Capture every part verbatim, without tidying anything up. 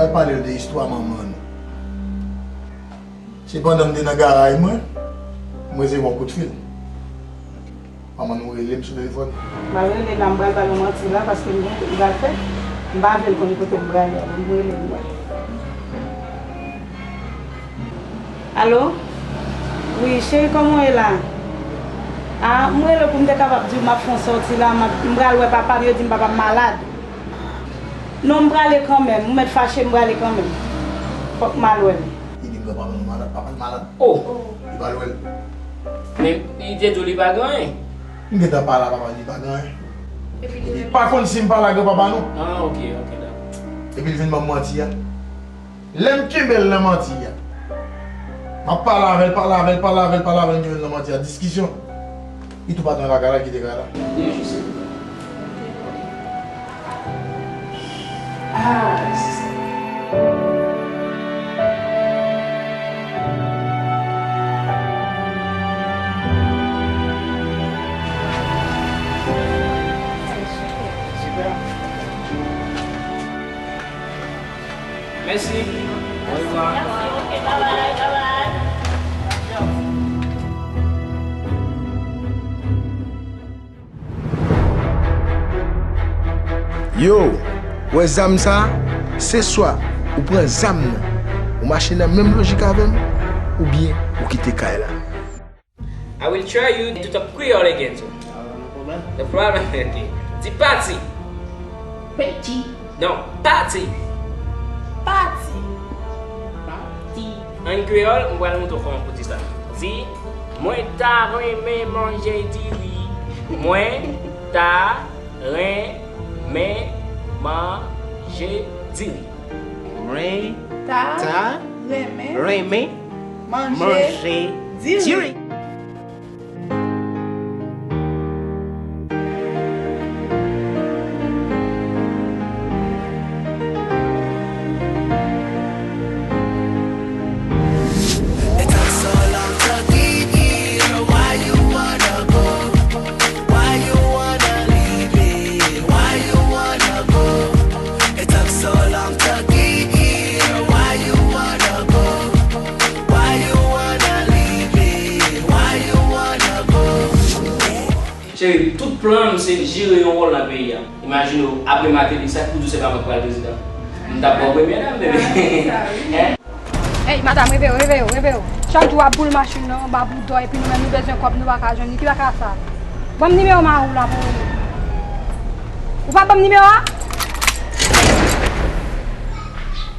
Pale l de istwa manman nou. Se pandan m te nan garay mwen, m resevwa yon kout fil. Manman nou rele m sou telefòn. M pral rele la, m pral ba l yon manti la, paske m gen yon kote m pral fè. M pa vle l konn kote m prale a, m rele l wè. Alo? Wi, cheri, kòman w ye la? A, m rele w pou m te kapab di w m ap fè yon sòti la, m ap, m pral wè papa m, yo di m papa m malad. Non, m prale kanmenm, ou mèt fache, m prale kanmenm. Fòk m al wè l. Li di m papa m malad, papa l malad. Oh! Li pral wè l. Men, li te di w li pa gen anyen. M gentan pale a papa l, li pa gen anyen. Li pa konn si m pale a granpapa non. Ah, ok, ok, dakò. Epi l vin ban m manti a. Lè m kenbe l nan manti a, m ap pale avè l, pale avè l, pale avè l, pale avè l, m kenbe l nan manti a. Diskisyon. Li tou pati nan lakay la, kite kay la. Ah, Mèsi. Orevwa. Yo, wè zam sa? Se swa ou pran zam nan, ou mache nan menm lojik avè m, oubyen ou kite kay la. I will try you to talk Creole again, sir. No problem. No problem? Ok. Di pati. Peti. Non, pati. Pati. Pati. An kreyòl, m pral montre w kòman pou di sa. Di, mwen ta renmen manje diri. Mwen ta renmen manje diri. Mwen ta renmen manje diri. Cheri, tout plan m se jire yon wòl nan peyi a. Imajine w, apre Martelly, sa k pou di w se pa mwen k pral prezidan? M t ap ba w premye dam, bebe. Hein? Ey, madanm, reveye w, reveye w, reveye w. Chak jou w ap boule machin nan anba boudò, epi nou menm nou bezwen kòb, nou pa ka jwenn li. Ki bagay sa? Ban m nimewo mari w la pou w rele. Ou pa ban m nimewo a?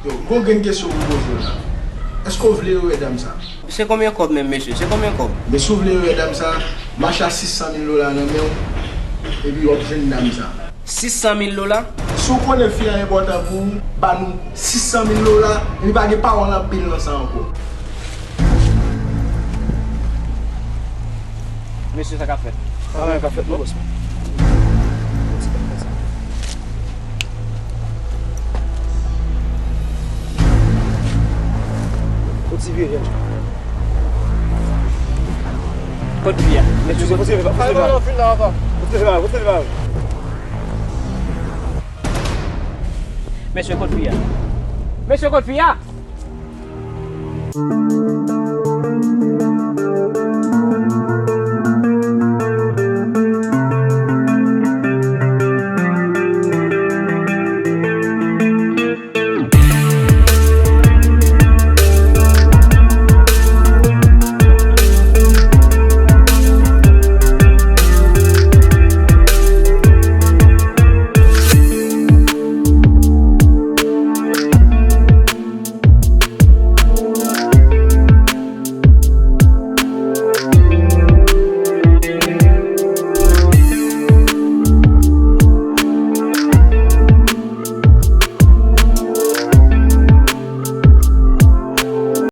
Yo, gon grenn kesyon pou m poze w la. Èske w vle rewè dam sa? Se konbyen kòb menm, mesye? Se konbyen kòb? Men si w vle rewè dam sa, mache a sis san mil dola nan men w, epi w ap jwenn dam sa. Sis san mil dola? Si w konnen fi a enpòtan pou ou, ba nou sis san mil dola, epi pa gen pawòl anpil nan sa ankò. Mesye, sa k ap fèt? Anyen k ap fèt non, bòs mwen. Kot fi a? Mesye, kot fi a? Mesye, kot fi a? Mesye, kot fi a?